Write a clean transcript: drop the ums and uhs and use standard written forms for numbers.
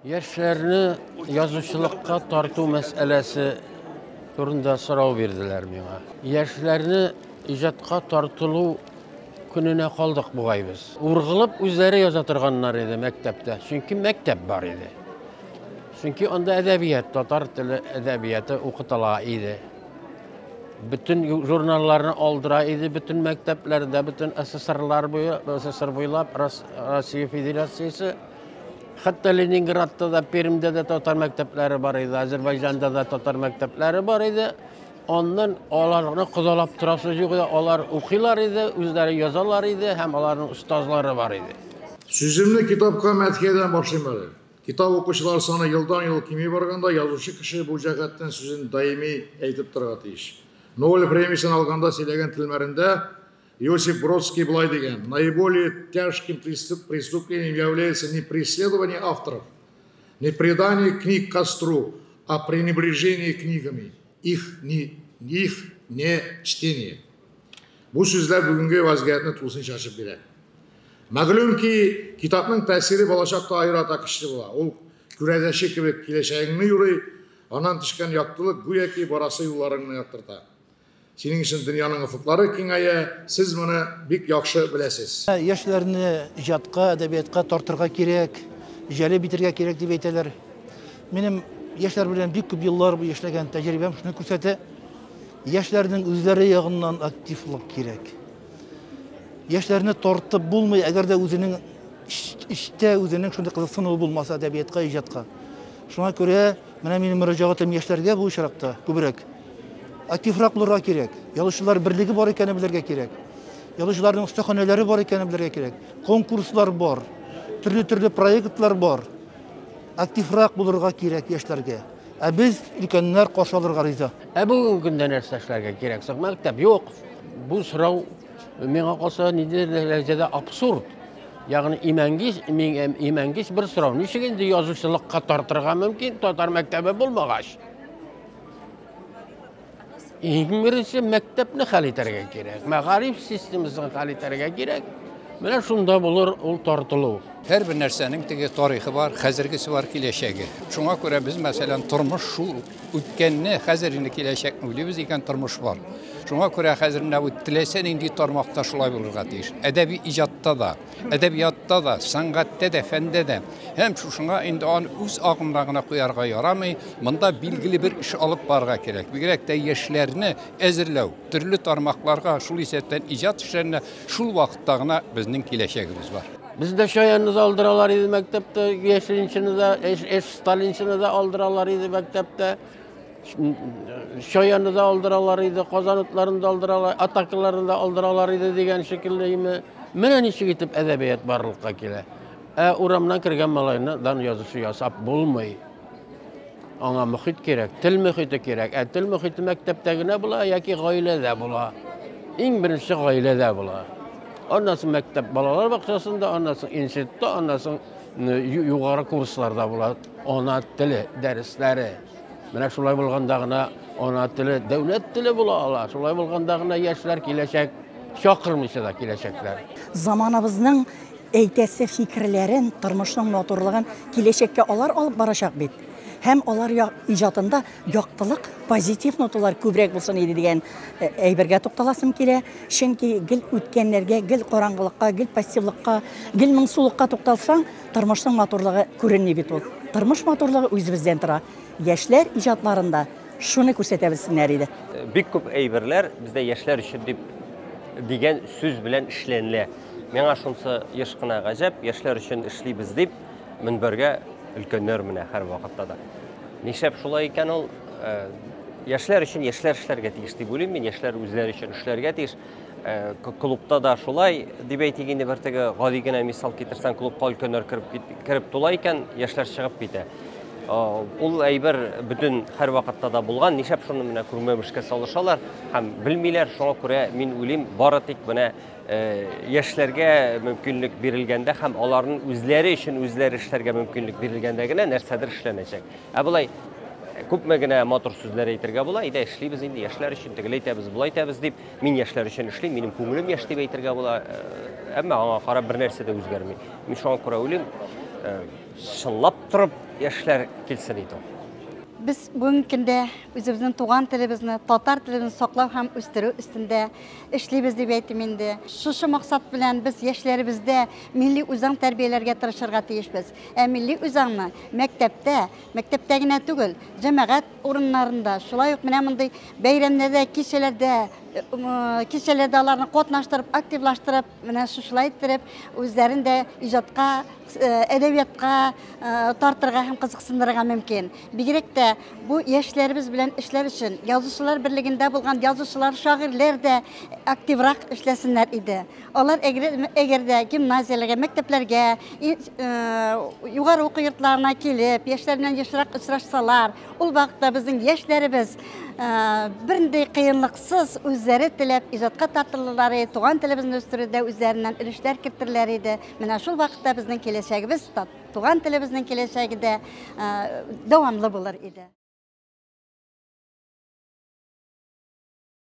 Яшьләрне язучылыкка тарту мәсьәләсе турында сорау бирделәр миңа. Яшьләрне иҗатка тартылу көненә калдык бугай без. Ургылып үзләре яза торганнар иде мәктәптә, чөнки мәктәп бар иде. Чөнки анда әдәбият, татар теле әдәбияты укытыла иде. Бөтен журналларны алдыра иде, бөтен мәктәпләрдә, бөтен СССРлар буе, СССР буйлап Россия Федерациясе. Хәтта Ленинградта да, Пермьдә дә татар мәктәпләре бар иде, Азербайҗанда да татар мәктәпләре бар иде. Аннан аларны кодалап торасы юк иде, алар укыйлар иде, үзләре язалар иде һәм аларның остазлары бар иде. Сүземне китапка мәдхиядән башлыйм әле. Китап укучылар саны елдан-ел кими барганда, язучы кеше бу җәһәттән сүзен даими әйтеп торырга тиеш. Нобель премиясен алганда сөйләгән телмәрендә Иосиф Бродский болай дигән: «Наиболее тяжким преступлением является не преследование авторов, не предание книг костру, а пренебрежение книгами, их не чтение». Бу сүзләр бүгенге вазгыятьне тулысынча ачып бирә. Мәгълүм ки, китапның тәэсире балачакта аерата көчле була. Ул күрәзәче кебек киләчәгеңне юрый, аннан төшкән яктылык гүяки барасы юлларыңны яктырта. Синең өчен дөньяның офыклары киңәя, сез моны бик яхшы беләсез. Яшьләрне иҗатка, әдәбиятка тартырга кирәк, җәлеп итәргә кирәк дип әйтәләр. Минем яшьләр белән бик күп еллар буе эшләгән тәҗрибәм шуны күрсәтә. Яшьләрнең үзләре ягыннан активлык кирәк. Яшьләрне тартып булмый, әгәр дә үзенең эчтә үзенең шундый кызыксынуы булмаса әдәбиятка, иҗатка. Шуңа күрә менә минем мөрәҗәгатем яшьләргә бу очракта күбрәк. Активрак булырга кирәк. Язучылар берлеге бар икәнен белергә кирәк. Язучыларның остаханәләре бар икәнен белергә кирәк. Конкурслар бар, төрле-төрле проектлар бар. Активрак булырга кирәк яшьләргә. Ә без, өлкәннәр, каршы алырга риза. Ә бүгенге көндә нәрсә эшләргә кирәк соң? Мәктәп юк. Бу сорау миңа калса ниндидер дәрәҗәдә абсурд. Ягъни имәнгеч, имәнгеч бер сорау. Ничек инде язучылыкка тартырга мөмкин татар мәктәбе булмагач? Иң беренче мәктәпне хәл итәргә кирәк. Мәгариф системасын хәл итәргә кирәк. Менә шунда булыр ул тартылу. Һәрбер нәрсәнең теге тарихы бар, хәзергесе бар, киләчәге. Шуңа күрә без, мәсәлән, тормыш шул үткәнне, хәзер инде киләчәкне уйлыйбыз икән, тормыш бар. Шуңа күрә хәзер менә бу теләсә нинди тармакта шулай булырга тиеш. Әдәби иҗатта да, әдәбиятта да, сәнгатьтә дә, фәндә дә. Һәм шушыңа инде аны үз агымына гына куярга ярамый. Монда билгеле бер эш алып барырга кирәк. Бигрәк тә яшьләрне әзерләү, төрле тармакларга, шул исәптән иҗат эшләренә, шул вакытта гына безнең киләчәгебез бар. Бездә Чаянны да алдыралар иде мәктәптә, Яшелинчыны да, Сталинчыны да алдыралар иде мәктәптә. Чаянны да алдыралар иде, Казан утларын да алдыралар, атакаларын да алдыралар иде дигән шикелле. Менә ничек итеп әдәбият барлыкка килә. Ә урамнан кергән малайны дан язучы ясап булмый. Аңа мөхит кирәк, тел мөхите кирәк. Ә тел мөхите мәктәптә генә була яки гаиләдә була. Иң беренче гаиләдә була. Аннан соң мәктәп балалар бакчасында, аннан соң институтта, аннан соң югары курсларда була ана теле дәресләре. Менә шулай булганда гына ана теле дәүләт теле була ала. Шулай булганда гына яшьләр киләчәк, чакырмыйча да киләчәкләр. Заманыбызның әйтәсе фикерләрен, тормышның матурлыгын киләчәккә алар алып барачак бит. Һәм алар иҗатында яктылык, позитив ноталар күбрәк булсын иде дигән әйбергә тукталасым килә. Чөнки гел үткәннәргә, гел караңгылыкка, гел пассивлыкка, гел моңсулыкка тукталсаң, тормышның матурлыгы күренми бит ул. Тормыш матурлыгы үзебездән тора. Яшьләр иҗатларында шуны күрсәтә белсеннәр иде. Бик күп әйберләр бездә яшьләр өчен дип дигән сүз белән эшләнелә. Миңа шунысы еш кына гаҗәп, яшьләр өчен эшлибез дип мөнбәргә өлкәннәр менә һәр вакытта да. Нишләп шулай икән ул? Яшьләр өчен яшьләр эшләргә тиеш дип уйлыйм мин. Яшьләр үзләре өчен эшләргә тиеш. Клубта да шулай дип әйтик инде, бер теге гади генә мисал китерсәң, клубка өлкәннәр кереп тула икән, яшьләр чыгып китә. Ул әйбер бөтен һәр вакытта да булган. Нишләп шуны менә күрмәмешкә салышалар һәм белмиләр. Шуңа күрә мин уйлыйм, бары тик менә яшьләргә мөмкинлек бирелгәндә һәм аларның үзләре өчен үзләре эшләргә мөмкинлек бирелгәндә генә нәрсәдер эшләнәчәк. Ә болай күпме генә матур сүзләр әйтергә була, әйдә эшлибез инде яшьләр өчен, тегеләй әйтәбез, болай әйтәбез дип, мин яшьләр өчен эшлим, минем күңелем яшь дип әйтергә була, әмма аңа карап бер нәрсә дә үзгәрми. Мин шуңа күрә уйлыйм, чынлап торып яшьләр килсен иде. Без бүгенге көндә үзебезнең туган телебезне, татар телебезне саклау һәм үстерү өстендә эшлибез дип әйтим инде. Шушы максат белән без яшьләребездә милли үзаң тәрбияләргә тырышырга тиешбез. Ә милли үзаңны мәктәптә, мәктәптә генә түгел, җәмәгать урыннарында, шулай ук менә мондый бәйрәмнәрдә, кичәләрдә, кичәләрдә аларны катнаштырып, активлаштырып, менә шушылай иттереп, үзләрен дә иҗатка, әдәбиятка тартырга һәм кызыксындырырга мөмкин. Бигрәк тә бу яшьләребез белән эшләр өчен Язучылар берлегендә булган язучылар, шагыйрьләр дә активрак эшләсеннәр иде. Алар әгәр дә гимназияләргә, мәктәпләргә, югары уку йортларына килеп, яшьләр белән ешрак очрашсалар, ул вакытта безнең яшьләребез бернинди кыенлыксыз үзләре теләп иҗатка тартылырлар иде, туган телебезне үстерүдә үзләреннән өлешләр кертерләр иде. Менә шул вакытта безнең киләчәгебез, туган телебезнең киләчәге дә дәвамлы булыр иде.